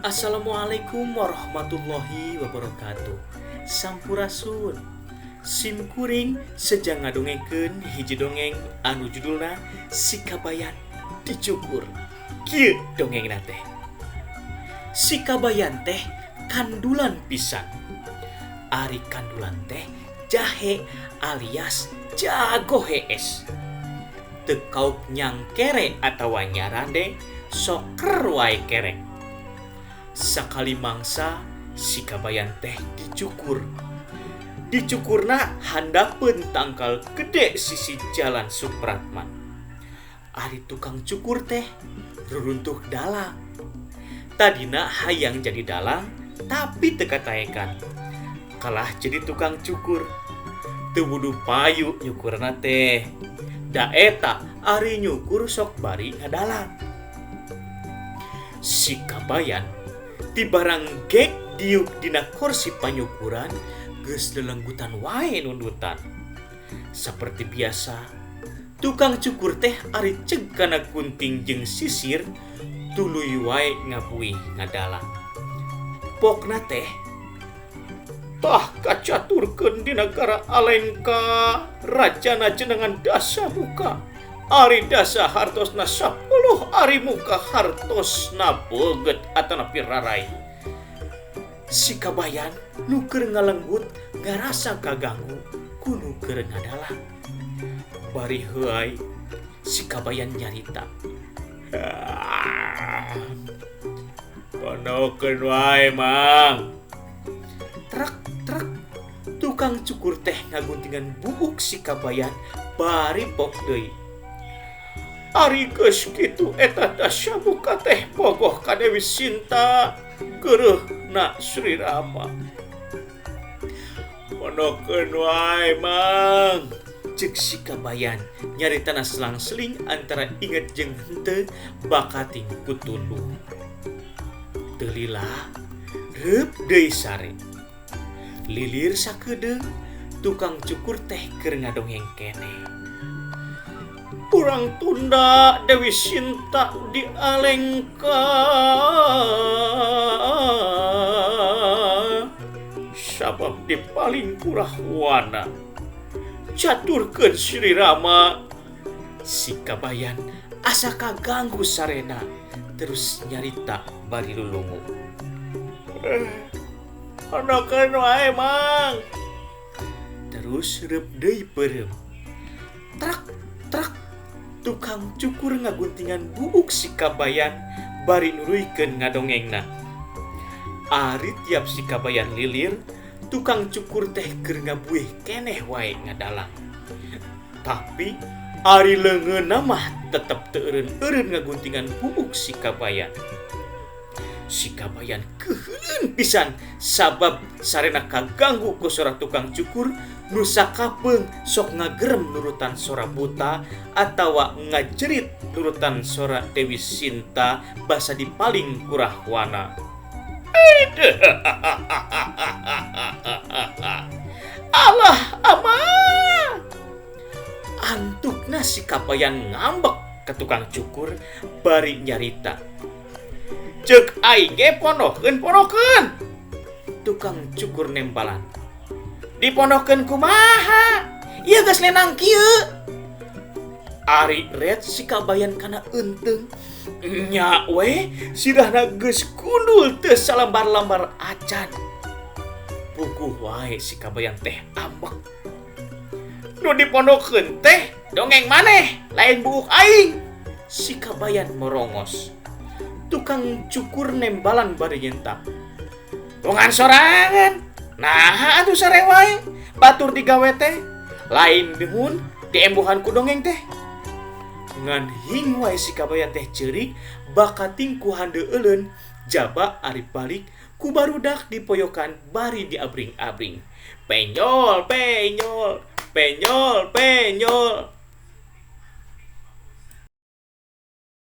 Assalamualaikum warahmatullahi wabarakatuh. Sampurasun. Sim kuring sejang ngadongengkeun hiji dongeng anu judulna Si Kabayan Dicukur. Kieu dongengna teh. Si Kabayan teh kandulan pisan. Ari kandulan teh jahe alias jago hees. Teu kaop nyangkere atawa nyarande soker wae kerek. Sakali mangsa si Kabayan teh dicukur. Dicukurna handapeun tangkal gede sisi jalan Supratman. Ari tukang cukur teh ruruntuh dalang. Tadina hayang jadi dalang tapi teu kataekan. Kalah jadi tukang cukur. Teu wuduh payu nyukurna teh. Da eta ari nyukur sok bari ngadalang. Si Kabayan ti barang gek diuk dina kursi panyukuran geus lelenggutan wae nundutan. Saperti biasa, tukang cukur teh ari ceg kana gunting jeung sisir tuluy wae ngabuih ngadalang. Pokna teh tah kacaturkeun di nagara Alengka, rajana jenengan Dasamuka. Ari dasa hartosna 10, ari muka hartosna beugeut atanapi rarai. Si Kabayan nu keur ngalenggut ngarasa kaganggu ku nu keur ngadalang. Bari heuay si Kabayan nyarita. Pondokeun wae, Mang. Trek trek tukang cukur teh ngaguntingan buuk si Kabayan bari pok deui. Ari geus kitu eta Dasamuka teh bogoh ka Dewi Sinta geureuhna Sri Rama. Pondokeun wae, Mang. Ceuk si Kabayan nyaritana selang-seling antara inget jeung henteu bakating ku tunduh. Teu lila reup deui sare. Lilir sakedeung tukang cukur teh keur ngadongeng keneh. Urang tunda Dewi Sinta di Alengka sabab dipaling kurahwana. Caturkeun Sri Rama. Si Kabayan asa kaganggu sarena terus nyarita bari lulungu. Pondokeun wae, Mang. Terus reup deui peureum. Trak trak tukang cukur ngaguntingan buuk si Kabayan bari nuruykeun ngadongengna. Ari tiap si Kabayan lilir, tukang cukur teh keur ngabuih keneh wae ngadalang. Tapi ari leungeunna mah tetep teu eureun-eureun ngaguntingan buuk si Kabayan. Si Kabayan keuheuleun pisan sabab sarena kaganggu ku sora tukang cukur nu sakapeung sok ngagerem nurutan sora buta atawa ngajerit nurutan sora Dewi Sinta basa dipaling kurahwana. Alah ama. Antukna si Kabayan ngambek ke tukang cukur bari nyarita. Ceuk aing ge pondokeun pondokeun. Tukang cukur nembalan. Dipondokeun kumaha? Ieu geus lenang kieu. Ari ret si Kabayan kana eunteung. Nya we sirahna geus gundul teu salambar-lambar acan. Puguh wae si Kabayan teh ambek. Nu dipondokeun teh dongeng maneh, lain buuk aing. Si Kabayan morongos. Tukang cukur nembalan bari nyentak. Dongan sorangan. Nah, atuh sare wae. Batur digawe teh. Lain dihun diembuhan ku dongeng teh. Ngan hing wae si Kabayan teh ceurik bakating ku handeueuleun jaba ari balik ku barudak dipoyokan bari diabring-abring. Penyol, penyol, penyol, penyol.